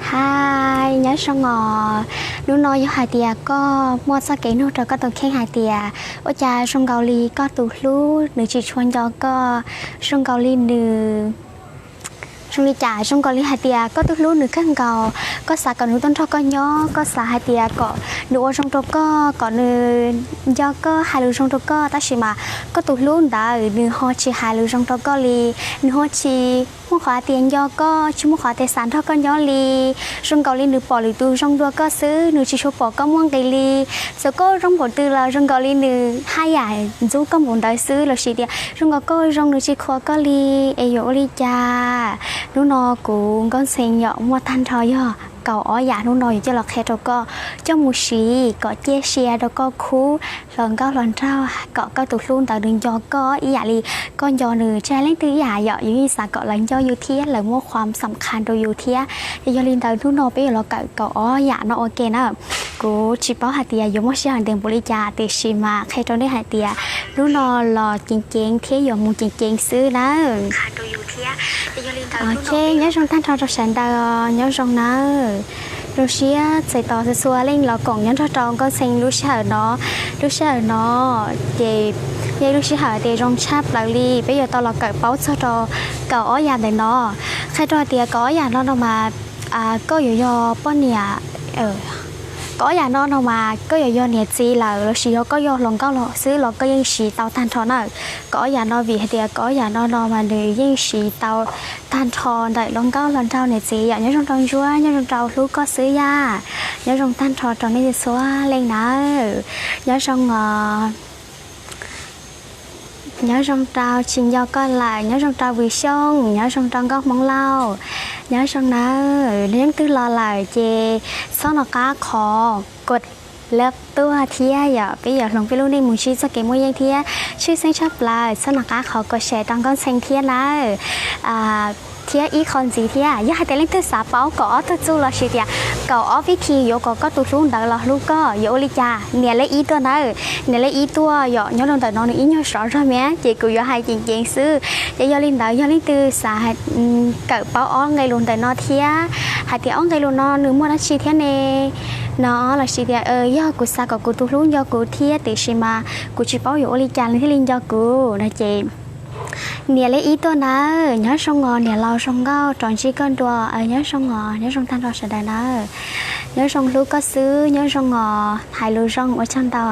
Hi, nyob zoo os. Hnub no yog hais tias koj muaj txoj kev nug rau koj tus kheej hais tias ua cas zoo nkaus li koj tus hlub nws tsis tshua nco koj, zoo nkaus li nws zoo li cas, zoo nkaus li hais tias koj tus hlub nws kawg nkaus, koj xav kom nws tuaj nrog koj nyob, koj xav hais tias kom nws ua zoo rau koj, kom nws nco koj, hais lus zoo rau koj, tab sis mas koj tus hlub ntawd nws ho tsis hais lus zoo rau koj li, nws ho tsis muaj qhov hais tias nco koj, tsis muaj qhov tias xav nrog koj nyob li. Zoo nkaus li nws pom lwm tus zoo dua koj xwb, nws tsis tshua pom koj muaj nqis li. Txawm koj zoo npaum twg los zoo nkaus li nws haj yam ntxub koj npaum ntawd xwb, lossis tias zoo nkaus koj zoo nws tsis khuam koj li. Es yuav ua li cas? Hnub no kuv Nkauj Ntxhee yom muaj tag nrho yog kaum ob yam hnub no yuav coj los qhia rau koj, coj mus siv kom ciaj sia rau koj khub hluas nkauj hluas nraug, kom koj tus hlub ntawd nws nco koj ib yam li koj nco nws. Tsis hais leej twg ib yam yom, yus yeej xav kom lawv nco yus thiab lawv muab qhuas xam khas rau yus thiab. Ces yog li ntawd hnub no peb yuav los kawm kaum ob yam no ua ke na. Kuv tsis paub hais tias yuav muaj sij hawm ntev npaum li cas, tiam sis mas qhia rau nej hais tias hnub no los ceev ceev thiab yuav mus ceev ceev xwb nawb. Ok, nyob zoo tag nrho rau sawv daws, nyob zoo nawb. Zoo siab txais tos txhua txhua leej los koom nyob nrog rau Nkauj Ntxhee lub sij hawm no. Lub sij hawm no ces yog ib lub sij hawm tias zoo tshaj plaws li, peb yuav tau los kawm paub txog rau kaum ob yam ntawm no. Qhia rau hais tias kaum ob yam no no mas koj yuav yog poj niam, kaum ob yam no no mas koj yuav yog niam txiv lawm lossis yog koj yog hluas nkauj los xwb los koj yeej siv tau tag nrho na. Kaum ob yam no vim hais tias kaum ob yam no no mas nws yeej siv tau tag nrho ntawm hluas nkauj hluas nraug niam txiv yom. Nyob zoo rau Ntsuab, nyob zoo rau hlub koj xwb yaj. Nyob zoo tag nrho rau nej txhua leej nawb. Nyob zoo os. Nyob zoo rau tsis nco koj lawm, nyob zoo rau Vwm Xyooj, nyob zoo rau Nkauj Hmoob Lauj, nyob zoo nawb. Leej twg los lawm ces txhob nco qab qhov kom lab tuaj thiab yom, peb yuav hloov peb lub neej mus ntsib txoj kev muaj yeej thiab tshwj xeeb tshaj plaws. Txhob nco qab qhov kom share rau Nkauj Ntxhee thiab nawb. Thiab ib qho ntxiv thiab, yog hais tias leej twg xav paub kaum ob tug txuj lossis tias kaum ob vib thi yuav kom koj tus hlub ntawd los hlub koj yuav ua li cas, nias lej ib tuaj nawb. Nias lej ib tuaj yom, nyob rau ntawm no nws ib nyuag sov zog miab ces kuv yuav hais ceev ceev xwb. Ces yog li ntawd yog leej twg xav kawm paub ob nqe lus ntawm no thiab hais tias ob nqe lus no nws muaj dab tsi thiab ne, no lossis tias yog kuv xav kom kuv tus hlub nco kuv thiab tiam sis mas kuv tsis paub yuav ua li cas nws thiaj li nco kuv no ces nias lej ib tuaj nawb. Nyob zoo os niam laus zoo nkauj, rov ntsib koj dua. Nyob zoo os, nyob zoo tag nrho sawv daws nawb. Nyob zoo hlub koj xwb, nyob zoo os, hais lus zoo, ua tsaug ntau.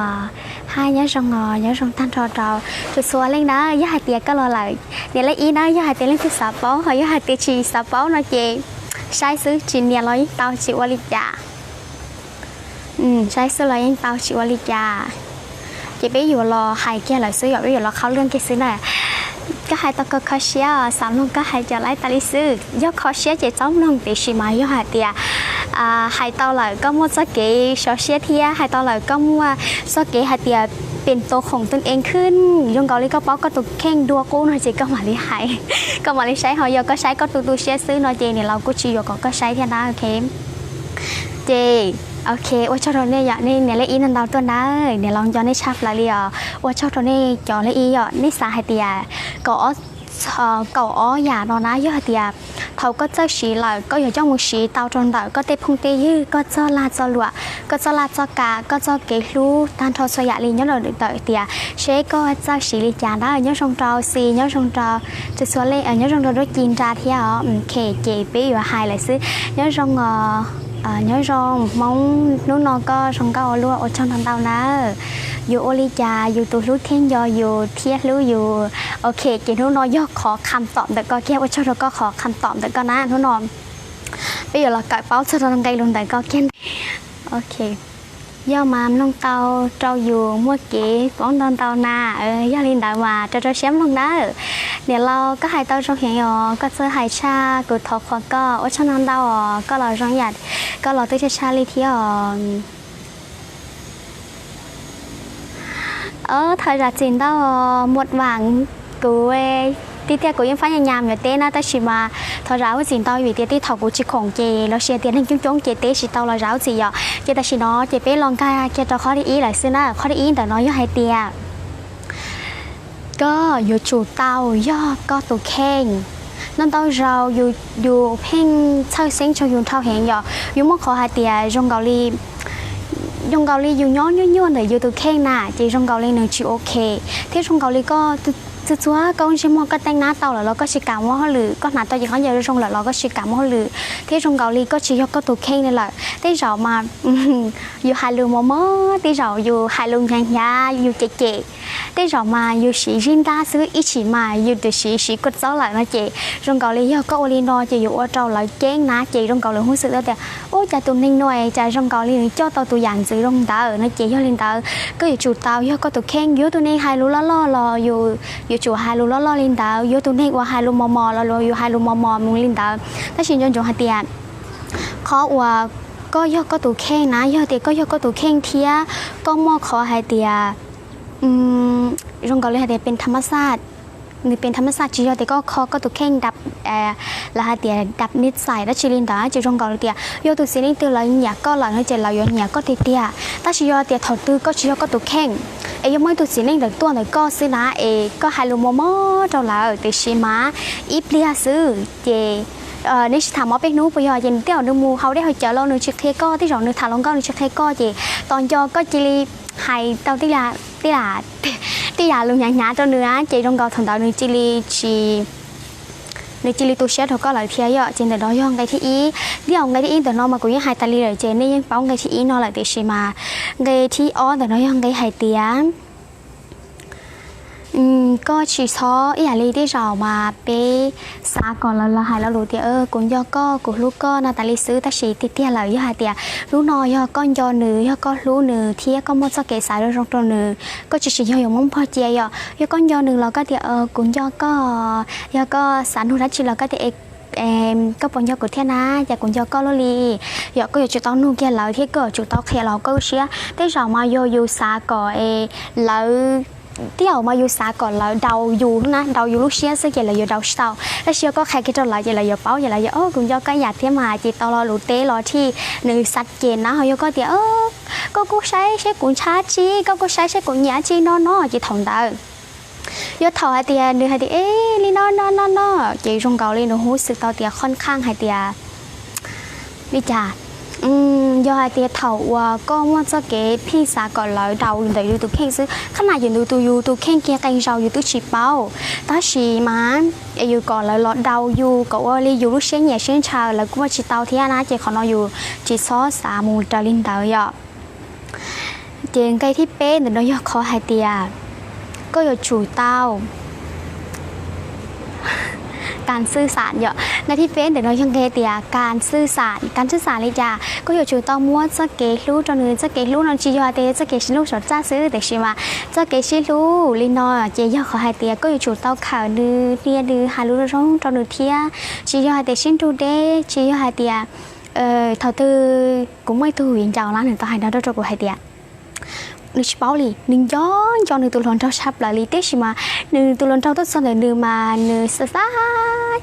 Hais nyob zoo os, nyob zoo tag nrho rau txhua txhua leej nawb. Yog hais tias koj los lawm, nias lej ib nawb. Yog hais tias leej twg xav paub, ho yog hais tias tsis xav paub no ces saib xwb, tsis nias los yeej tau, tsis ua li cas. Saib xwb los yeej tau, tsis ua li cas. Ces peb yuav los hais kiag lawm xwb yom, peb yuav los qhau lwj kiag xwb na. Koj hais tau kho kho siab, xav mloog koj hais cov laib tas li xwb. Yog kho siab ces txhob mloog, tiam sis mas yog hais tias hais tau lawm koj muaj txoj kev sov siab thiab hais tau lawm koj muaj txoj kev hais tias pem tau khoom tun eev khwb, zoo nkaus li koj paub koj tus kheej dua qub no ces koj mam li hais, koj mam li saib. Ho yog koj saib koj tu tu siab xwb no ces niam laus kuj tsis yuav kom koj saib thiab na. Ok, ces ok, ua tsaug rau nej yom, nej nias lej ib no ntau tuaj nawb, niam laus nco nej tshaj plaws li os. Ua tsaug rau nej cov lej ib yom, nej xav hais tias kaum ob kaum ob yam no na, yog hais tias thaum koj txawj siv lawm koj yuav coj mus siv tau rau ntawm koj tej phooj tej ywg, koj txoj lag txoj luam, koj txoj laj txoj kam, koj txoj kev hlub, tag nrho txhua yam li nyob rau ntawm tias seb koj txawj siv li cas na. Nyob zoo rau Xis, nyob zoo rau txhua txhua lej, nyob zoo rau Duab Ci Nra thiab os. Ok, ces peb yuav hais lawm xwb. Nyob zoo os, nyob zoo Hmoob, hnub no koj zoo nkauj ua luaj, ua tsaug ntau ntau nawb. Yuav ua li cas yus tus hlub thiaj nco yus thiab hlub yus? Ok, ces hnub no yog qhov kham tom ntawm koj kiag, ua tsaug rau koj qhov kham tom ntawm koj na. Hnub no peb yuav los kawm paub txog rau nqe lus ntawm koj kiag ntag. Ok, yog mas mloog tau rau yus muaj kev paub ntau ntau na. Yog li ntawd mas rau rau siab mloog nawb. Niam laus, koj hais tau zoo heev os, koj txawj hais tshaj kuv thov qhuas koj, ua tsaug ntau ntau os, koj los zoo yam, koj los twb tshaj tshaj li thiab os. Thov zam txim ntau os, muaj vam, kuv tiag tiag kuv yeej fab nyas nyas yuav teb na, tab sis mas thov zam lub txim ntau vim tias tej thaum kuv tsis khoom ces los sis tias neeg coob coob ces teb tsis tau los zam lub txim yom. Ces tam sim no ces peb los nkag kiag rau qhov thib ib lawm xwb na. Qhov thib ib ntawm no yog hais tias koj yuav tsum tau yog koj tus kheej. Ntau ntau zaus yus pheej txhawj xeeb rau yus nrhau heev yom, yus muaj qhov hais tias zoo nkaus li zoo nkaus li yus nyob nyuaj nyuaj ntawm yus tus kheej na, ces zoo nkaus li nws tsis ok, thiab zoo nkaus li koj txhua txhua koj ntsej muag koj teeb nab tau lawm los koj tsis kam muaj hauj lwm, koj hnav tau cov khaub ncaws zoo lawm los koj tsis kam muaj hauj lwm, thiab zoo nkaus li koj tsis yog koj tus kheej li lawm. Tej zaum mas yus hais lus mos mos, tej zaum yus hais lus hnyav hnyav, yus cem cem, tej zaum mas yus siv zib ntab xwb, ib chim mas yus twb siv siv kua txob lawm no ces zoo nkaus li yog koj ua li no ces yuav ua rau lawv ceeb na, ces zoo nkaus lawv hnov xwm tias, ub, cas tus neeg no cas zoo nkaus li nws coj tau tus yam ntxwv zoo ntawd no ces yog li ntawd koj yuav tsum tau yog koj tus kheej. Yog tus neeg hais lus loj loj los yus yuav tsum hais lus loj loj li ntawd, yog tus neeg uas hais lus mos mos los yus hais lus mos mos mus li ntawd. Tab sis nco ntsoov hais tias qhov uas koj yog koj tus kheej na, yog tias koj yog koj tus kheej thiab koj muaj qhov hais tias zoo nkaus li hais tias pes tham mas xaj, nws pes tham mas xaj, tsis yog tias koj kho koj tus kheej dab, lawv hais tias dab nij xais dab tsi li ntawd, ces zoo nkaus li tias yog tus txiv neej twg lawv nyiam koj lawm no ces lawv yuav nyiam koj tiag tiag. Tab sis yog tias thaum twg koj tsis yog koj tus kheej es yog muaj ib tug txiv neej ntawd tuaj ntawm koj xwb na, es koj hais lus mos mos rau lawv tiam sis mas ib pliag xwb ces neb sib tham mob peb hnub puas yog, ces nws tej zaum nws mus haus dej haus cawv los nws tsis qhia koj, tej zaum nws tham hluas nkauj nws tsis qhia koj, ces tos nco koj cia li hais tau tej yam lus hnyav hnyav rau nws na, ces zoo nkaus thaum ntawd nws cia li tsis, nws cia li tu siab rau koj lawm thiab yom. Ces ntawm no yog nqe thib ib. Tej zaum nqe thib ib ntawm no mas kuv yeej hais tas li lawm ces nej yeej paub nqe thib ib no lawm, tiam sis mas nqe thib ob ntawm no yog nqe hais tias koj tsis txhob ib yam li tej zaum mas peb xav kom lawv los hais lo lus tias kuv nco koj, kuv hlub koj no tas li xwb, tab sis tiag tiag lawm yog hais tias hnub no yog koj nco nws, yog koj hlub nws thiab koj muaj txoj kev xav zoo zoo rau nws, koj tsis tsis yog yuav muab npog cia yom. Yog koj nco nws los koj tias kuv nco koj, yog koj xav nug dab tsi los koj tias koj puas nco kuv thiab na, cas kuv nco koj luaj li. Yog koj yuav tsum tau nug kiag lawv thiab koj yuav tsum tau qhia los koj lub siab. Tej zaum mas yog yus xav kom lawv, tej zaum mas yus xav kom lawv daus yus na, daus yus lub siab xwb ces lawv yuav daus tsis tau, tab sis yog koj qhia kiag rau lawv ces lawv yuav paub, ces lawv yuav, o, kuv nco koj ib yam thiab mas, ces tau lo lus teb los thiaj nws xav ces na. Ho yog koj tias koj kuj saib seb kuv ntshaw tsi, koj kuj saib seb kuv nyiam tsi no no, ces thaum ntawd yog thaum hais tias nws hais tias e li no no no no, ces zoo nkaus li nws hnov xwm tau tias khoj khaj hais tias li cas. Yog hais tias thaum uas koj muaj txoj kev pheej xav kom lawv daus ntawm yus tus kheej xwb, qhov no yus tus, yus tus kheej kiag qee zaus yus twb tsis paub, tab sis mas yus kom lawv los daus yus kom ua li yus lub siab nyiam siab ntshaw lawv kuj ua tsis tau thiab na, ces qhov no yus tsis txhob xav mus raws li ntawd yom. Ces nqe thib peb ntawm no yog qhov hais tias koj yuav tsum tau kas xwj xam yom. Nqe thib peb ntawm no yog nqe tias kas xwj xam. Kas xwj xam li cas? Koj yuav tsum tau muab txoj kev hlub rau nws. Txoj kev hlub no tsis yog tias txoj kev sib hlub saum txaj xwb, tiam sis mas txoj kev sib hlub li no ces yog qhov hais tias koj yuav tsum tau khawm nws, hnia nws, hais lus zoo zoo rau nws thiab. Tsis yog hais tias sib nrug deb, tsis yog hais tias thaum twg kuv muaj ib tug viv ncaus na, nws tau hais no rau kuv hais tias nws tsis paub li, nws nco nco nws tus hluas nraug tshaj plaws li, tiam sis mas nws tus hluas nraug tuaj txog ntawm nws mas nws xav xav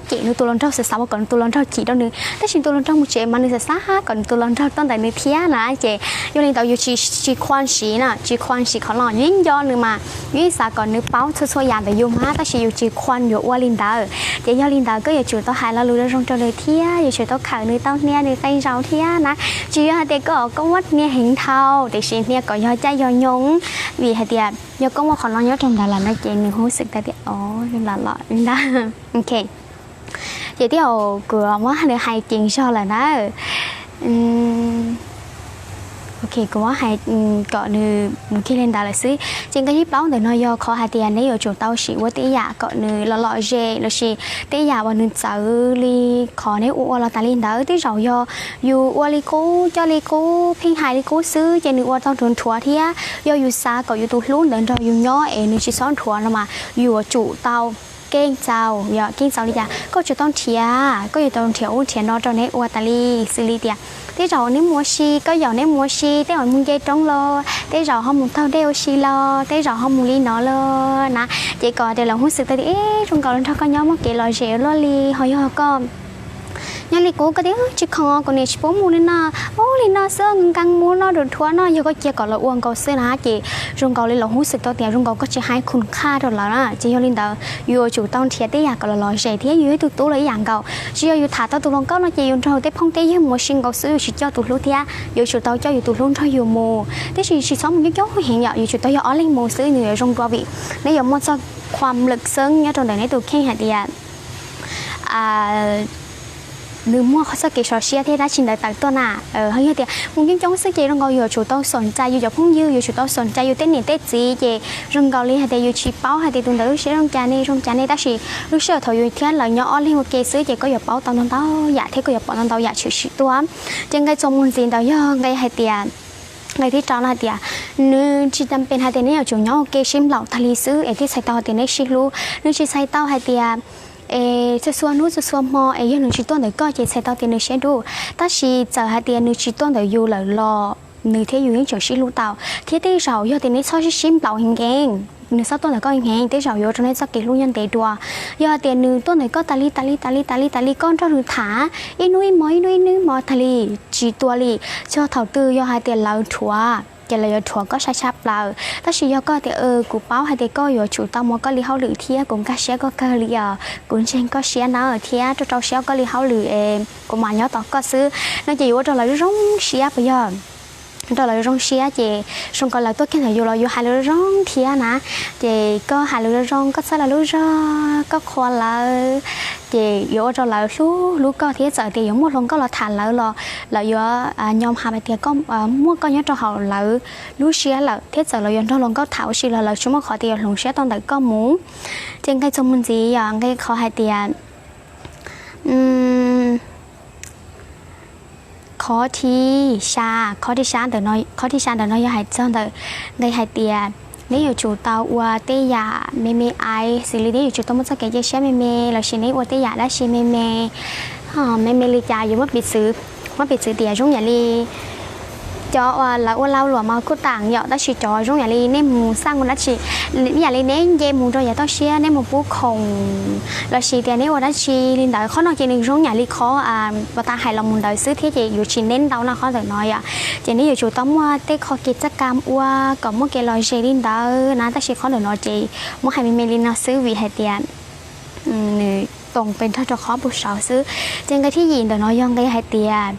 cem nws tus hluas nraug, xav xav ua kom nws tus hluas nraug cim rau nws, tab sis nws tus hluas nraug mus tsev mas nws xav xav kom nws tus hluas nraug tuaj ntawm nws thiab na. Ces yog li ntawd yus tsis, tsis khuam siv na, tsis khuam siv qhov no. Yus yeej nco nws mas, yus yeej xav kom nws paub txhua txhua yam ntawm yus mas, tab sis yus tsis khuam yuav ua li ntawd. Ces yog li ntawd koj yuav tsum tau hais lo lus zoo zoo rau nws thiab yuav tsum tau khawm nws, tau hnia nws qee zaus thiab na. Tsis yog hais tias koj, koj muab hnia heev dhau, tiam sis hnia kom yog caij yog nyoog, vim hais tias yog koj muaj qhov no nyob rau ntawd lawm no ces nws hnov xwm tau tias o, los los li ntawd. Ok. Ces tej zaum kuv muab nws hais ceev zog lawm na. Ok, kuv muab hais kom nws mus kiag li ntawd lawm xwb. Ces nqe thib plaub ntawm no yog qhov hais tias neb yuav tsum tau sim ua tej yam kom nws los lom zem lossis tej yam uas nws txawv li qhov neb ua ua los tas li ntawd. Tej zaum yog yus ua li qub coj li qub, pheej hais li qub xwb ces nws ua tau nrhuav nrhuav thiab. Yog yus xav kom yus tus hlub ntawd nrog yus nyob es nws tsis txhob nrhuav no mas yus yuav tsum tau keej txaus, yog keej txaus li cas? Koj yuav tsum tau nrhiav, koj yuav tau nrhiav ub nrhiav no rau neb ua tas li, xws li tias tej zaum neb mus ua si, koj yaum neb mus ua si, tej zaum mus nce roob los, tej zaum ho mus taug dej ua si los, tej zaum ho mus li no los na. Ces kom tias lawv hnov xwm tau tias e, zoo nkaus los nrog koj nyob muaj kev lom zem luaj li, ho yog koj Yog li kuv koj tias tsis khoom, kuv niam tsis pub mus li no, ub li no xwb, nkees mus no, dhuav no, yog koj cia kom lawv ua nkaus xwb na ces zoo nkaus li lawv hnov xwm tau tias zoo nkaus koj tsis hais khum qhaj rau lawv na. Ces yog li ntawd yus yuav tsum tau nrhiav tej yam kom los lom zem thiab, yus yog ib tug tub los ib yam nkaus. Tsis yog yus tham tau tus hluas nkauj no ces yus nrog tej phooj tej ywg mus ua si nkaus xwb, yus tsis coj tus hlub thiab, yuav tsum tau coj yus tus hlub nrog yus mus. Tiam sis tsis txhob mus coob coob heev yom, yuav tsum tau yog ob leeg mus xwb nws yuav zoo dua vim neb yuav muaj txoj khuam lwm xeeb nyob rau ntawm neb tus kheej hais tias nws muaj qhov txoj kev sov siab thiab dab tsi ntawd tawm tuaj na. Yog tias mus coob coob xwb ces zoo nkaus yuav tsum tau xom cai yus cov phooj ywg, yuav tsum tau xom cai yus tej niam tej txiv ces zoo nkaus li hais tias yus tsis paub hais tias tus ntawd lub siab zoo cas ne, zoo cas ne, tab sis lub sij hawm thaum yus thiab lawv nyob ob leeg ua ke xwb ces koj yuav paub tau ntau ntau yam thiab koj yuav pom ntau ntau yam tshwm sim tuaj. Ces nqe txuas mus ntxiv ntawd yog nqe hais tias, nqe thib rau no hais tias nws tsis tam pes hais tias neb yuav tsum nyob ua ke sib nplaum tag li xwb es thiaj txhais tau hais tias neb sib hlub. Nws tsis txhais tau hais tias es txhua txhua hnub txhua txhua hmo es yog nws tsis tuaj ntawm koj ces txhais tau tias nws siab dub. Tab sis txawm hais tias nws tsis tuaj ntawm yus lawm los nws thiab yus yeej tseem sib hlub tau. Thiab tej zaum yog tias neb txhob sib sib nplaum heev heev, nws txhob tuaj ntawm koj heev heev, tej zaum yuav ua rau neb txoj kev hlub nyob ntev dua. Yog hais tias nws tuaj ntawm koj tas li tas li tas li tas li tas li, koj nrog nws tham ib hnub ib hmo ib hnub ib hnub ib hmo tas li tsis tuaj li, txog thaum twg yog hais tias lawv dhuav ces lawv yuav dhuav koj tshaj tshaj plaws. Tab sis yog koj tias kuv paub hais tias koj yuav tsum tau muaj koj li hauj lwm thiab kuv nkag siab koj kawg li os, kuv ntseeg koj siab na thiab rau rau siab koj li hauj lwm es kuv mam nyob tos koj xwb no ces yuav ua rau lawv zoo siab puas yog? Ua rau lawv zoo siab ces zoo nkaus lawv tuaj kiag ntawm yus los yus hais lawv zoo thiab na. Ces koj hais lawv zoo zoo, koj txhawb lawv lub zog, koj qhuas lawv, ces yuav ua rau lawv hlub hlub koj thiab. Txawm tias yuav muaj hluas nkauj los tham lawv los lawv yuav nyob hais tias muaj koj nyob rau hauv lawv lub siab lawm thiab. Txawm lawv yuav nrog hluas nkauj tham ua si los lawv tsis muaj qhov tias yuav hloov siab tau ntawm koj mus. Ces nqe txuas mus ntxiv yog nqe qhov hais tias qhov thib xya, qhov thib xya ntawm no, qhov thib xya ntawm no yog hais txog ntawm nqe hais tias neb yuav tsum tau ua tej yam me me aiv xws li neb yuav tsum tau muaj txoj kev cia siab me me lossis neb ua tej yam dab tsi me me. Me me li cas? Yuav muab piv txwv, muab piv txwv tias zoo yam li cov uas lawv ua lau luam mas kuj tam yom, tab sis cov zoo yam li nej mus xaj ua dab tsi, yam li neb nce mus rau yav toj siab, neb mus pub khoom lossis tias neb ua dab tsi li ntawd, qhov no ces nws zoo yam li qhov uas tas hais los mus ntawd xwb thiab ces yuav tsis neb ntau no qhov ntawm no yom. Ces neb yuav tsum tau muaj tej qho kev txoj kam ua kom muaj kev lom zem li ntawd na, tab sis qhov ntawm no ces muab hais me me li no xwb vim hais tias nws toom pes nrog rau qhov puag saud xwb. Ces nqe thib yim ntawm no yog nqe hais tias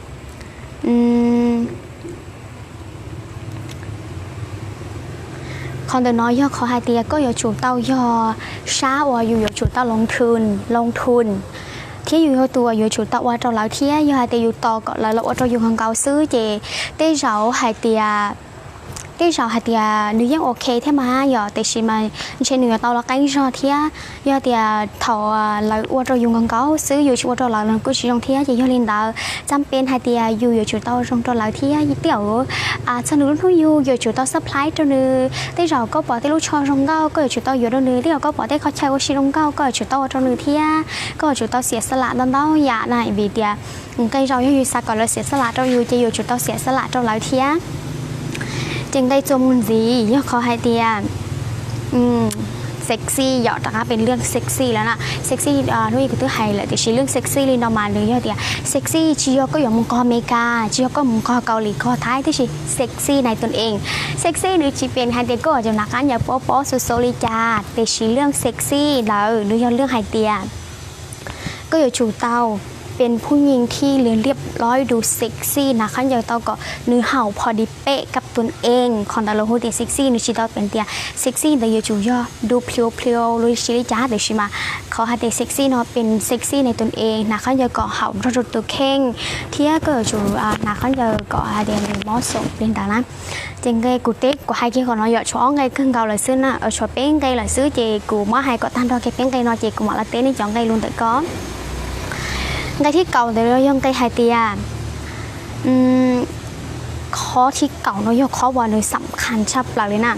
qhov ntawm no yog qhov hais tias koj yuav tsum tau yog sab uas yus yuav tsum tau loo thun, loo thun, thiab yus yog tus uas yuav tsum tau ua rau lawv thiab. Yog hais tias yus tos kom lawv los ua rau yus nkaus nkaus xwb ces tej zaum hais tias tej zaum hais tias nws yeej ok thiab mas yom, tiam sis mas ntshe nws yuav tau los qeeb zog thiab. Yog tias thaum lawv ua rau yus nkaus nkaus xwb yus tsis ua rau lawv los kuj tsis zoo thiab. Ces yog li ntawd txhais tau hais tias yus yuav tsum tau zoo rau lawv thiab. Tej zaum txog nws lub hnub yug yus yuav tsum tau surprise rau nws. Tej zaum koj pom tej lub tsho zoo nkauj koj yuav tsum tau yuav rau nws. Tej zaum koj pom tej qhov chaw ua si zoo nkauj koj yuav tsum tau ua rau nws thiab. Koj yuav tsum tau xiam xas las ntau ntau yam na, vim tias nqe zaus yog yus xav kom lawv xiam xas las rau yus ces yus yuav tsum tau xiam xas las rau lawv thiab. Ces nqe txuas mus ntxiv yog qhov hais tias sexy yom, rov qab pem lub sexy lawm na. Sexy hnub ib kuv twb hais lawm tiam sis lub sexy li no mas nws yog tias sexy tsis yog koj yuav mus nqog Amelikas, tsis yog koj mus nqog Kaus Lim, nqog Thaib, tiam sis sexy nais tus ees. Sexy nws tsis pem hais tias koj yuav tsum hnav qab ncaws pob pob xua xua li cas, tiam sis lub sexy ntawd nws yog lub hais tias koj yuav tsum tau pem phooj ywg thib liab liab loj du sexy, hnav qab ncaws tau kom nws haum phom di pem kab tus ees. Qhov ntawd lawv hu tias sexy, nws tsis tau pem tias sexy ntawd yuav tsum yog du plhiu plhiu lossis li cas, tiam sis mas qhov hais tias sexy no pem sexy nais tus ees, hnav qab ncaws kom haum nrog rau tus kheej, thiab koj yuav tsum hnav qab ncaws kom hais tias nws mob xoom li ntawd na. Ces nqe kuv teb kuv hais kiag qhov no yom, tshuav ob nqe kawg nkaus lawm xwb na, tshuav peb nqe lawm xwb, ces kuv muab hais kom tag nrho kiag peb nqe no ces kuv mam los teb nej cov nqe lus ntawm ko. Nqe thib kaum ntawd yog nqe hais tias, qhov thib kaum no yog qhov uas nws xam khas tshaj plaws li na,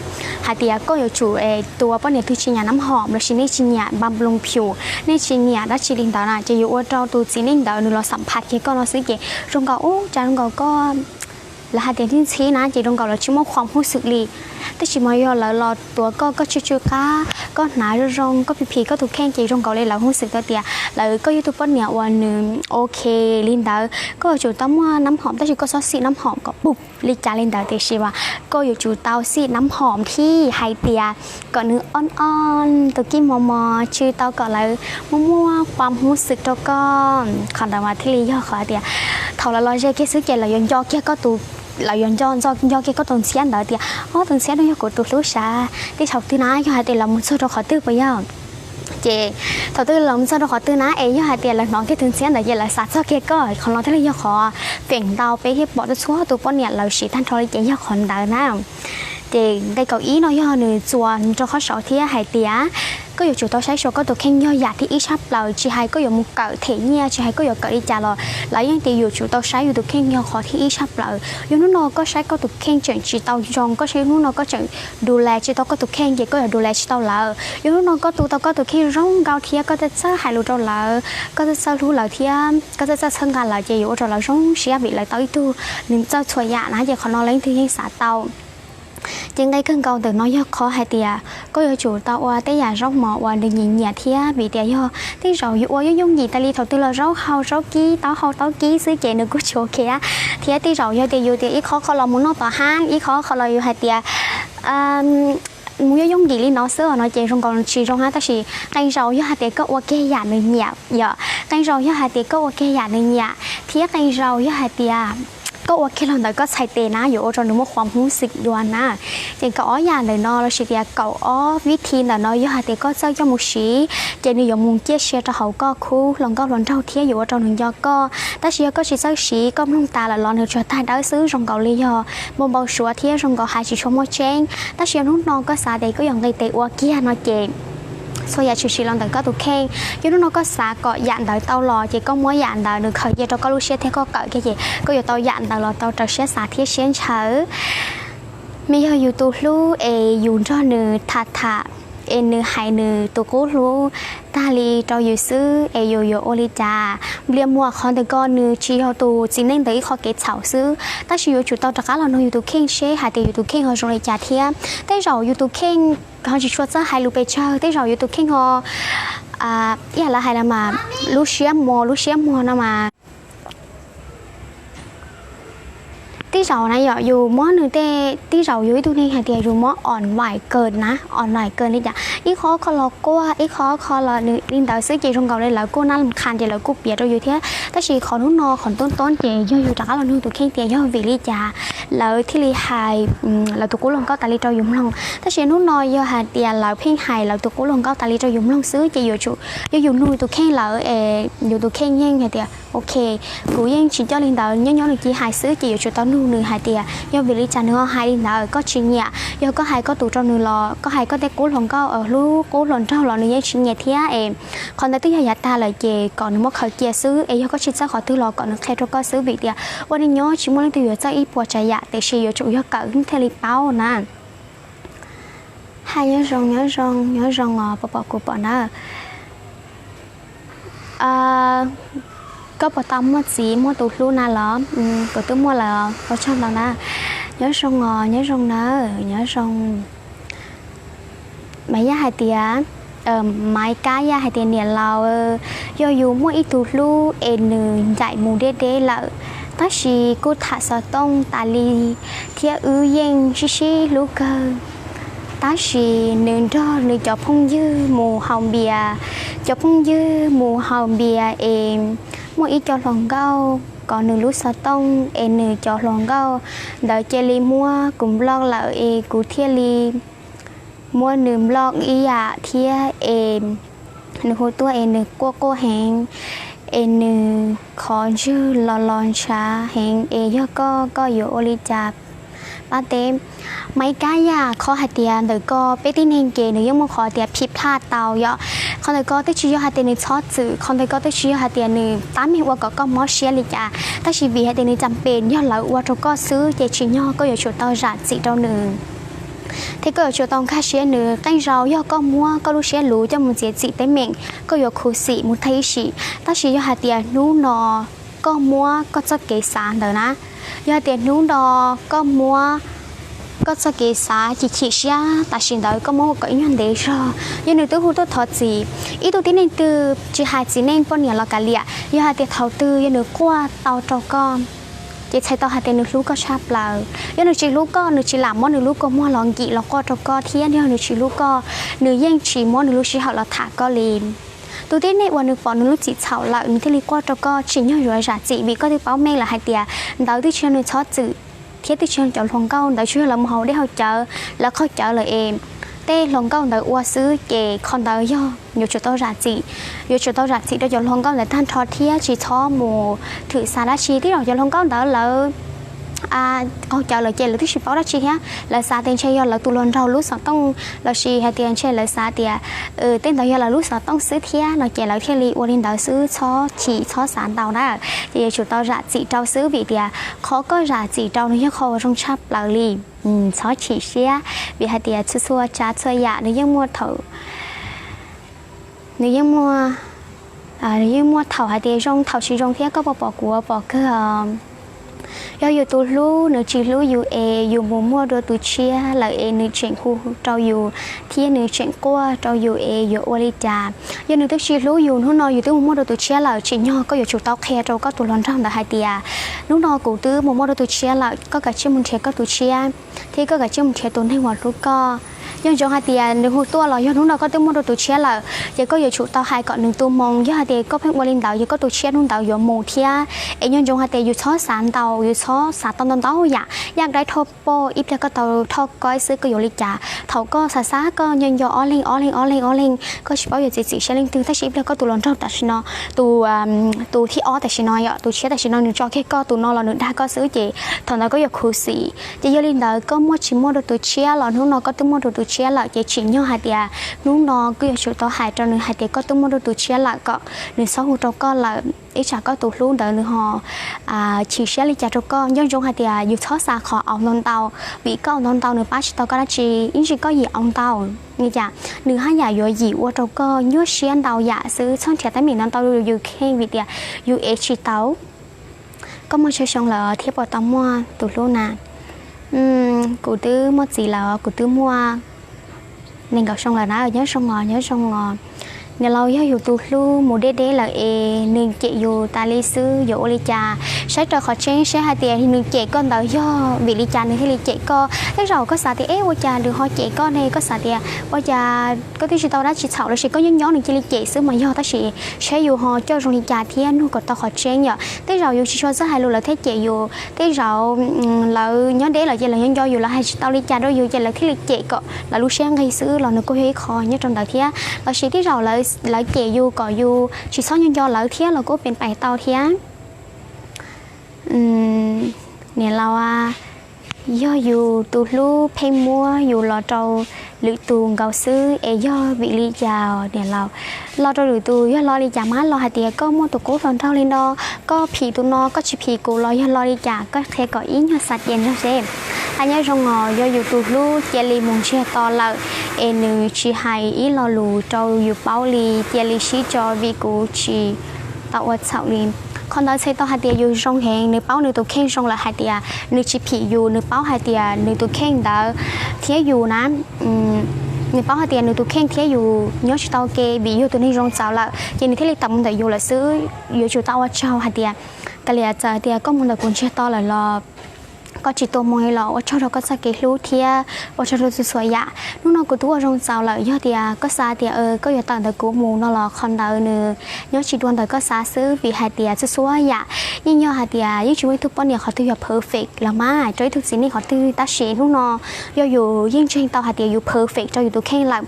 hais tias koj yuav tsum, tus poj niam twg tsis nyam nab hom lossis nej tsis nyiam npa nploos phium, nej tsis nyiam dab tsi li ntawd na, ces yuav ua rau tus txiv neej ntawd nws los xam phaj kiag koj no xwb ces zoo nkaus ub cas zoo nkaus koj, lawv hais tias ntxhib ntxhib na, ces zoo nkaus lawv tsis muaj khuam hub xwm li. Tab sis mas yog lawv los tuav koj, koj tsw tsw qab, koj hnav zoo zoo, koj phim phim koj tus kheej ces zoo nkaus li lawv hu xwm tau tias lawv, koj yog tus poj niam uas nws ok li ntawd, koj yuav tsum tau muaj nab hoom, tab sis koj txhob xim nab hoom kom pum li cas li ntawd, tiam sis mas koj yuav tsum tau xim nab hoom thiab hais tias kom nws o o, tus kij mos mos, tsw tau kom lawv muaj muaj khuam hu xwm rau koj. Qhov ntawd mas thiaj li yog qhov tias thaum lawv los ze kiag xwb ces lawv yuav nco kiag koj tus, lawv yuav nco nco kiag koj tus ntxhiab ntawd tias, o, tus ntxhiab no yog kuv tus hlub sav. Tej thaum twg na yog hais tias lawv mus txog rau qhov twg puas yog, ces thaum twg lawv mus txog rau qhov twg na es yog hais tias lawv hnov kiag tus ntxhiab ntawd ces lawv xav txog kiag koj, qhov no thiaj li yog qhov feem ntau peb thiaj pom txhua tus poj niam lawv siv tag nrho li ces yog qhov ntawd na. Ces nqe kaum ib no yog nws txuas rau qhov saud thiab hais tias koj yuav tsum tau saib xyuas koj tus kheej yog yam thib ib tshaj plaws, tsis hais koj yuav mus kawm them nyiaj, tsis hais koj yuav kawm li cas los lawv yeej tias yuav tsum tau saib yus tus kheej yog qhov thib ib tshaj plaws. Yog hnub no koj saib koj tus kheej tseem tsis tau zoo, koj saib hnub no koj tseem du las tsis tau koj tus kheej ces koj yuav du las tsis tau lawv. Yog hnub no koj tu tau koj tus kheej zoo nkauj thiab koj txawj txawj hais lus rau lawv, koj txawj txawj hlub lawv thiab koj txawj txawj txhawb nqa lawv ces yuav ua rau lawv zoo siab vim lawv tau ib tug nws txawj txhua yam na, ces qhov no leej twg yeej xav tau. Ces nqe kawg nkaus ntawm no yog qhov hais tias koj yuav tsum tau ua tej yam zaub mov uas nws nyiam nyiam thiab, vim tias yog tej zaum yus ua yooj yooj yim tas li thaum twg los zaub hau zaub kib, taub hau taub kib xwb ces nws kuj tsis ok thiab. Tej zaum yog tias yus tias ib qho qho los mus noj tom hab, ib qho qho los yus hais tias mus yooj yooj yim li no xwb no ces zoo nkaus tsis zoo hab. Tab sis qee zaus yog hais tias koj ua kiag yam nws nyiam yom, qee zaus yog hais tias koj ua kiag yam nws nyiam, thiab qee zaus yog hais tias koj ua kiag los ntawm koj txhais tes na yuav ua rau nws muaj khuam hub xim dua na. Ces kaum ob yam ntawm no lossis tias kaum ob vib thi ntawm no yog hais tias koj txawj coj mus siv ces nws yuav mus ciaj sia rau hauv koj khub hluas nkauj hluas nraug thiab yuav ua rau nws nco koj. Tab sis yog koj tsis txawj siv, koj mloog tas lawm los nws tsuas tag dawb xwb, zoo nkaus li yog npau npau suav thiab zoo nkaus hais tsis tshua muaj tseeb. Tab sis yog hnub no koj xav tias koj yuav nqis tes ua kiag no ces txhua yam tshwm sim los ntawm koj tus kheej. Yog hnub no koj xav kom yam ntawd tau los ces koj muab yam ntawd nws khaws cia rau koj lub siab thiab koj kawm kiag ces koj yuav tau yam ntawd los tau raws siab xav thiab siab ntshaw. Me yog yus tus hlub es yus nrog nws tham tham es nws hais nws tus qub hlub tag li rau yus xwb es yus yuav ua li cas? Npliag muas qhov ntawm ko nws tsis yog tus txiv neej ntawm ib qho kev txhaum xwb, tab sis yuav tsum tau rov qab los nug yus tus kheej seb hais tias yus tus kheej ho zoo li cas thiab. Tej zaum yus tus kheej ho tsis tshua txawj hais lus pes tsawg, tej zaum yus tus kheej ho, ib yam lawv hais los mas lub siab muag, lub siab muag no mas tej zaum na yom, yus muab nws tej, tej zaum yus ib tug neeg hais tias yus muab online kawg na, online kawg li cas, ib qho kho los quaj, ib qho kho los nws li ntawd xwb ces zoo nkaus li lawv kuj nab lus qha ces lawv kuj piav rau yus thiab. Tab sis qhov hnub no qhov toob toob ces yog yus rov qab los nug tus kheej tias yog vim li cas lawv thiaj li hais lawv tus qub hluas nkauj tas li rau yus mloog. Tab sis hnub no yog hais tias lawv pheej hais lawv tus qub hluas nkauj tas li rau yus mloog xwb ces yuav tsum, yog yus nug tus kheej lawm es yus tus kheej yeej hais tias ok, kuv yeej tsis coj li ntawd, nyob nyob nws cia hais xwb ces yuav tsum tau nug nws hais tias yog vim li cas nws ho hais li ntawd, koj tsis nyiam. Yog koj hais koj tus rau nws los koj hais koj tej qub hluas nkauj, hlub qub hluas nraug los nws yeej tsis nyiam thiab es qhov ntawd twb yog yav tag lawm ces kom nws muab khaws cia xwb es yog koj tsis txawj qhov twg los kom nws qhia rau koj xwb vim tias ua neej nyob tsis muaj leej twg yuav txawj ib puas tsav yam tiam sis yuav tsum yog kawm thiaj li paub na. Hais nyob zoo, nyob zoo, nyob zoo os, puas pom kuv pom na? Koj puas tau muaj txiv muaj tus hlub na los? Kuv twb muaj lawm, ua tsaug ntau na. Nyob zoo os, nyob zoo na, nyob zoo. Mas Yaj hais tias, Maiv Kab Yaj hais tias niam laus, yog yus muaj ib tug hlub es nws ncaim mus deb deb lawm, tab sis kuj tham xov tooj tas li thiab wb yeej sib sib hlub kawg. Tab sis nws nrog nws cov phooj ywg mus haus npias, cov phooj ywg mus haus npias es muaj ib co hluas nkauj kov nws lub xov tooj es nws cov hluas nkauj ntawd cia li muab kuv nploj lawm es kuv thiaj li muab nws nploj ib yam thiab es nws hu tuaj es nws quaj quaj heev es nws qhov ntswg los los ntshav heev es yog koj, koj yuav ua li cas? Pab teb. Maiv Kab Yaj, qhov hais tias ntawm ko peb tib neeg ces nws yeej muaj qhov tias phim plaj tau yom. Qhov ntawm ko twb tsis yog hais tias nws txhob txwm, qhov ntawm ko twb tsis yog hais tias nws tab meeg ua kom koj mob siab li cas, tab sis vim hais tias nws cas pes yog lawv ua rau koj xwb ces tsim nyog koj yuav tsum tau zam txim rau nws thiab koj yuav tsum tau nkag siab nws. Qee zaus yog koj muab koj lub siab luv coj mus txiav txim teeb meem, koj yuav khuv xim mus tag ib sim. Tab sis yog hais tias hnub no koj muab koj txoj kev xav ntawd na, yog hais tias hnub no koj muab Koj txoj kev xav chim chim siab tam sim ntawd koj muab ua kom ib nyuag ntev zog. Yog nws twb hu tuaj thov txim, ib tug tib neeg twg tsis hais txiv neej poj niam los kav liam, yog hais tias thaum twg yog nws quaj tau rau koj, ces txhais tau hais tias nws hlub koj tshaj plaws. Yog nws tsis hlub koj, nws tsis lam muab nws lub kua muag los nkim los quaj rau koj, thiab yog nws tsis hlub koj, nws yeej tsis muab nws lub sij hawm los tham koj li. Tus tib neeg uas nws pom nws lub txim txhaum lawm nws thiaj li quaj rau koj, tsim nyog yuav zam txim, vim koj twb paub meej lawm hais tias ntawd twb tsis yog nws txhob txwm, thiab twb tsis yog cov hluas nkauj ntawd, tsuas yog lawv mus haus dej haus cawv, lawv qaug cawv lawm es tej hluas nkauj ntawd ua xwb, ces qhov ntawd yog yuav tsum tau zam txim. Yuav tsum tau zam txim rau cov hluas nkauj ntawd tag nrho thiab tsis txhob mus thwm xa dab tsi. Tej zaum cov hluas nkauj ntawd lawv qaug cawv lawm ces lawv twb tsis paub dab tsi thiab, lawv xav tias ntshe yog lawv tus hluas nraug lub xov tooj, lossis hais tias ntshe lawv xav tias tej ntawd yog lawv lub xov tooj xwb thiab no, ces lawv thiaj li ua li ntawd xwb, txhob chim txhob xav ntau na. Ces yuav tsum tau zam txim rau xwb, vim tias qhov koj zam txim rau nws yog qhov uas zoo tshaj plaws li. Txhob chim siab, vim hais tias txhua txhua tsav txhua yam nws yeej muaj thaum, nws yeej muaj, nws yeej muaj thaum hais tias zoo, thaum tsis zoo thiab, koj puas pom kuv pom kawg. Yog yus tus hlub nws tsis hlub yus es yus mus muaj dua tus tshiab lawm es nws tseem hu rau yus thiab nws tseem quaj rau yus es yuav ua li cas? Yog nws twb tsis hlub yus, hnub no yus twb mus muaj dua tus tshiab lawm, tsim nyog koj yuav tsum tau qhia rau koj tus hluas nraug ntawd hais tias hnub no kuv twb mus muaj dua tus tshiab lawm, koj kav tsij mus nrhiav koj tus tshiab, thiab koj kav tsij mus nrhiav tus neeg uas hlub koj. Nco ntsoov hais tias nws hu tuaj los yog hnub no koj twb muaj dua tus tshiab lawm, ces koj yuav tsum tau hais kom nws tu moo. Yog hais tias koj pheej ua li ntawd ces koj tus tshiab hnub ntawd yuav mus thiab. Es nco ntsoov hais tias yus txhob xav ntau, yus txhob xav tau ntau ntau yam, yaj daib thoj poj, ib pliag koj tau thoj koib xwb koj yuav li cas. Thaum koj xav xav koj nco nco ob leeg ob leeg ob leeg ob leeg, koj tsis paub yuav txiav txim siab leej twg, tab sis ib pliag koj tus hluas nraug tam sim no, tus, tus thib ob tam sim no yom, tus tshiab tam sim no nws tso kiag koj, tus no los nws dag koj xwb, ces thaum ntawd koj yuav khuv xim. Ces yog li ntawd koj muaj tsis muaj dua tus tshiab los hnub no koj twb muaj dua tus tshiab lawm, ces tsim nyog hais tias hnub no koj yuav tsum tau hais rau nws hais tias koj twb muaj dua tus tshiab lawm kom nws txhob hu rau koj lawm, ib tsam koj tus hlub ntawd nws ho chim siab li cas rau koj. Nco ntsoov hais tias yus txhob xav qhov au ntau ntau, vim koj au ntau ntau nws pab tsis tau koj dab tsi, ib ntsis koj yim au ntau li cas nws haj yam yuav yim ua rau koj nyuaj siab ntau yam xwb. Txhob nrhiav teeb meem ntau ntau yus kheej, vim tias yus ev tsis tau. Koj muaj tsawg xyoo lawm thiab puas tau muaj tus hlub na? Kuv twb muaj txiv lawm, kuv twb muaj nees nkaum xyoo lawm na. Nyob zoo os, nyob zoo os. Niam laus, yog yus tus hlub mus deb deb lawm es nws cem yus tas li xwb yuav ua li cas? Saib raws qhov tseeb saib hais tias nws cem koj ntawd yog vim li cas nws thiaj li cem koj. Tej zaum koj xav tias, eb, ua cas nws ho cem koj ne? Koj xav tias ua cas koj twb tsis tau dab tsi txhaum los sis koj nyob nyob nws cia li cem xwb mas yog, tab sis saib yus ho coj zoo li cas thiab nug kom tau qhov tseeb yom. Tej zaum yus tsis tshua txawj hais lus lawv thiaj cem yus, tej zaum lawv nyob deb lawm ces lawv nyob nco yus, lawv hais tsis tau li cas rau yus ces lawv thiaj li cem kom lawv lub siab nqig xwb los nws kuj yog ib qho nyob rau ntawd thiab. Los sis tej zaum lawv cem yus kom yus tsis txhob nco nco lawv thiab los kuj pem pais tau thiab. Niam laus, yog yus tus hlub pheej muab yus los rau lwm tus nkaus xwb es yog vim li cas niam laus? Los rau lwm tus yog lo li cas mas los hais tias koj muaj tus qub hluas nraug li no, koj phim tus no koj tsis phim kuv los yog lo li cas? Koj qhia kom ib nyuag xav ces nrog seb. Hais nyob zoo os, yog yus tus hlub cia li mus ntsiag to lawm es nws tsis hais ib lo lus rau yus paub li, cia li sib tso vim kuv tsis tau ua txhaum li. Qhov ntawd txhais tau hais tias yus zoo heev, nws paub nws tus kheej zoo lawm hais tias nws tsis phim yus, nws paub hais tias nws tus kheej ntawd thiab yus na, nws paub hais tias nws tus kheej thiab yus nyob tsis tau ke vim yus tus neeg zoo txaus lawm ces nws thiaj li tawm mus ntawm yus lawm xwb. Yuav tsum tau ua tsaug hais tias, kav liam txawm tias koj mus ntawm kuv ntsiag to lawm los koj tsis tua moo li los ua tsaug rau koj txoj kev hlub thiab ua tsaug rau txhua txhua yam. Hnub no kuv twb ua zoo txaus lawm, yog tias koj xav tias koj yuav tawm ntawm kuv mus no los qhov ntawd nws nyob tsis dua ntawm koj xav xwb, vim hais tias txhua txhua yam yeej yog hais tias yeej tsis muaj ib tug poj niam qhov twg yog perfect los mas rau ib tug txiv neej qhov twg, tab sis hnub no yog yus yeej ntseeg tau hais tias yus perfect rau yus tus kheej lawm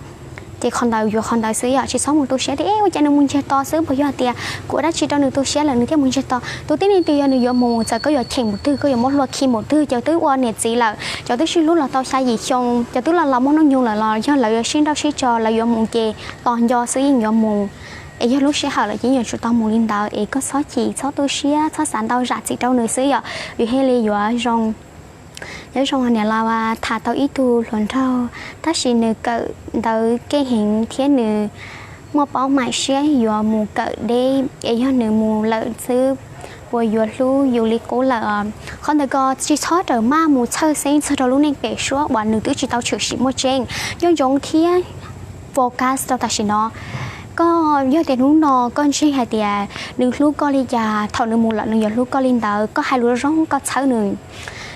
ces qhov ntawd yuav qhov ntawd xwb yom. Tsis txhob mus tu siab tias, eb, ua cas nws mus ntsiag to xwb, puas yog hais tias kuv ua dab tsi rau nws tu siab lawm nws thiaj mus ntsiag to? Tus tib neeg twg yog nws yuav mus, txawm koj yuav cheem mus twg, koj yuav muab hlua khi mus twg, cov twb ua niam txiv lawm, cov twb sib hlub los tau xya yim xyoo, cov twb los los muaj hnub nyoog lawm los yog lawv yuav sib nrauj sib tso, lawv yuav mus ces tos nco xwb yeej yuav mus. Es yog lub sij hawm lawm ces yeej yuav tsum tau mus li ntawd, es koj txhob chim, txhob tu siab, txhob xav ntau, zam txim rau nws xwb yom, yus thiaj li yuav zoo. Nyob zoo niam laus, tham tau ib tug hluas nraug, tab sis nws kawm ntawv keej heev thiab nws muaj paub maim siab yuav mus kawm deb, es yog nws mus lawm xwb uas yuav hlub yus li qub lawm. Qhov ntawd koj tsis txhob rawm maj mus txhawj xeeb txog rau lub neej pem suab uas nws twb tsis tau tshwm sim muaj tseeb. Nco ntsoov thiab focus rau tam sim no. Koj yog tias hnub no koj ntseeg hais tias nws hlub koj li cas, thaum nws mus lawm nws yuav hlub koj li ntawd, koj hais lus zoo koj txhawb nws,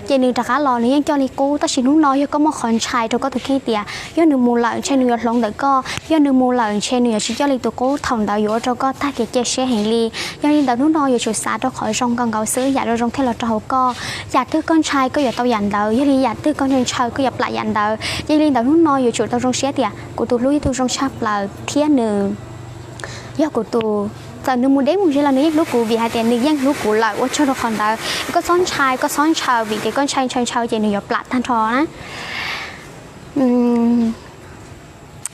ces nws rov qab los nws yeej coj li qub. Tab sis hnub no yog koj muaj qhov ntshai rau koj tus kheej tias yog nws mus lawm ntshe nws yuav hloov ntawm koj, yog nws mus lawm ntshe nws yuav tsis coj li tus qub, thaum ntawd yuav ua rau koj tag kev cia siab heev li. Yog li ntawd hnub no yuav tsum xav rau qhov zoo nkaus nkaus xwb, yam zoo zoo thiaj los rau hauv koj. Yam twg koj ntshai koj yuav tau yam ntawd, yog li yam twg koj ntshaw koj yuav plam yam ntawd. Yog li ntawd hnub no yuav tsum tau zoo siab tias kuv tus hlub yog tus zoo tshaj plaws thiab nws yog kuv tus, txawm nws mus deb mus ze los nws yeej hlub kuv vim hais tias nws yeej hlub kuv lawm. Ua tsaug rau qhov ntawd, koj txhob ntshai, koj txhob ntshaw vim tias koj ntshai ntshaw ntshaw ces nws yuav plam tag nrho na.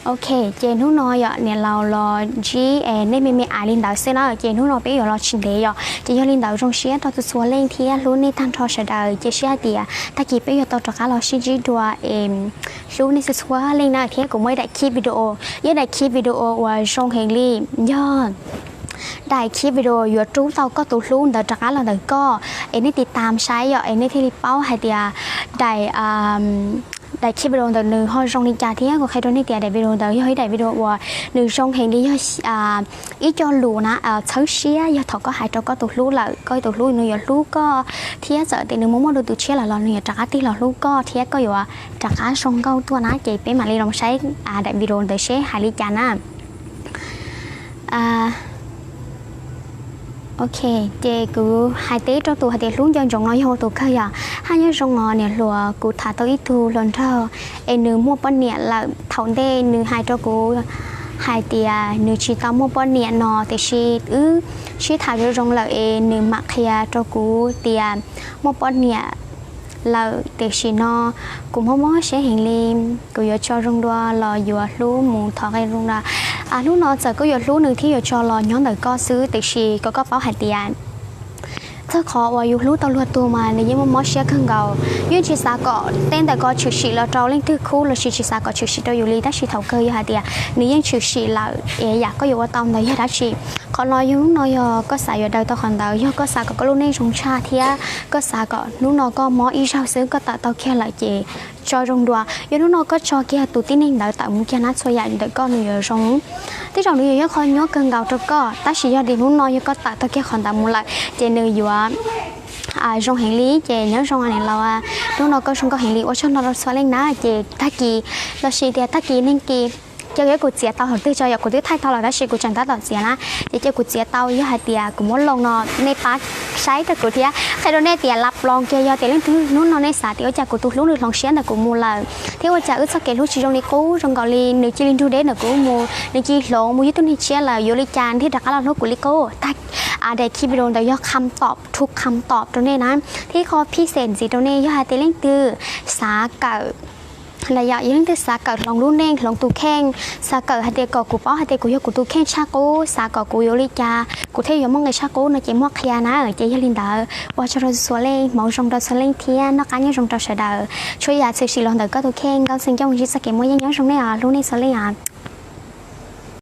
Ok, ces hnub no yog niam laus los ntsib nej me me ais li ntawd xwb na, ces hnub no peb yuav los tsis ntev yom. Ces yog li ntawd zoo siab rau txhua txhua leej thiab hlub nej tag nrho sawv daws, cia siab hais tias tag kis peb yuav tau rov qab los sib ntsib dua es hlub nej txhua txhua leej na. Thiab kuv muaj ib daim clip video, ib daim clip video uas zoo heev li, yog daim clip video yuav rub tau koj tus hlub ntawd rov qab los ntawm koj. Es nej tiv tam saib yom es nej thiaj li paub hais tias daim daim clip video ntawd nws ho zoo li cas thiab kuv qhia rau nej tias daim video ntawd yog ib daim video uas nws zoo heev li, yog ib co lus na, txhawb siab yog thaum koj hais rau koj tus hlub lawm, koj tus hlub nws yuav hlub koj thiab txawm tias nws mus muaj dua tus tshiab lawm los nws yuav rov qab tig los hlub koj thiab koj yuav rov qab zoo nkauj tuaj na. Ces peb mam li los saib daim video ntawd seb hais li cas na. Ok, ces kuv hais teb rau tus hais tias hlub nco ntsoov no yog ua tus kawg yom. Haj nyob zoo os niam hluas, kuv tham tau ib tug hluas nraug es nws muaj poj niam lawm. Thaum ntej nws hais rau kuv hais tias nws tsis tau muaj poj niam no, tiam sis wb sib tham zoo zoo lawm es nws mam qhia rau kuv tias muaj poj niam lawm. Tiam sis no kuv mob mob siab heev li, kuv yuav tso zoo dua los yuav hlub mus thov qe zoo dua. Hnub no txawm koj yuav hlub nws thiab yuav tso los nyob ntawm koj xwb, tiam sis kom koj paub hais tias txog qhov uas yus hlub tau luag tug mas nws yeej muaj mob siab kawg nkaus. Yeej tsis xav kom tej ntawm ko tshwm sim los rau leej twg khub los sis tsis xav kom tshwm sim rau yus li, tab sis thaum kawg yog hais tias nws yeej tshwm sim lawm es yam koj yuav ua tau ntawd yog dab tsi? Qhov no yog hnub no yog koj xav yuav daws tau qhov ntawd, yog koj xav kom koj lub neej zoo tshaj thiab koj xav kom hnub no koj mob ib zaug xwb koj tawm tau kiag lawm ces tso zoo dua. Yog hnub no koj tso kiag tus tib neeg ntawd tawm mus kiag na txhua yam ntawm koj nws yuav zoo. Tej zaum nws yuav yog qhov nyuaj kawg nkaus rau koj, tab sis yog tias hnub no yog koj tawm tau kiag qhov ntawd mus lawm ces nws yuav zoo heev li. Ces nyob zoo niam laus, hnub no koj zoo nkauj heev li, ua tsaug no rau txhua leej na. Ces tag kis los sis tias tag kis neeg kis, cia kuv txiav tau thaum twg tso yom, kuv twb thaij tau lawm tab sis kuv tseem tab tom txiav na. Ces cia kuv txiav tau, yog hais tias kuv muab loo no nej pab saib rau kuv thiab qhia rau nej tias lab ploos kiag yog tias leej twg hnub no nej xav tias ua cas kuv tus hlub nws hloov siab ntawm kuv mus lawm thiab ua cas wb txoj kev hlub tsis zoo li qub, zoo nkaus li nws cia li nrug deb ntawm kuv mus, nws cia li hloov mus yog tus neeg tshiab lawm, yuav li cas thiaj rov qab los hlub kuv li qub? Tag, daim clip video ntawd yog kham tom, thu kham tom rau nej na, thiab qhov phij xeem ntxiv rau nej, yog hais tias leej twg xav kawm los yog yog leej twg xav kawm hloov lub neej hloov tus kheej, xav kawm hais tias kom kuv paub hais tias kuv yog kuv tus kheej tshaj qub, xav kom kuv yuav li cas kuv thiaj yuav muaj nqis tshaj qub no ces muab qhia na. Ces yog li ntawd ua tsaug rau txhua leej, hmoov zoo rau txhua leej thiab noj qab nyob zoo rau sawv daws. Txhua yam tshwm sim los ntawm koj tus kheej, nkauj xeem coj mus ntsib txoj kev muaj yeej, nyob zoo nej os, hlub nej txhua leej os.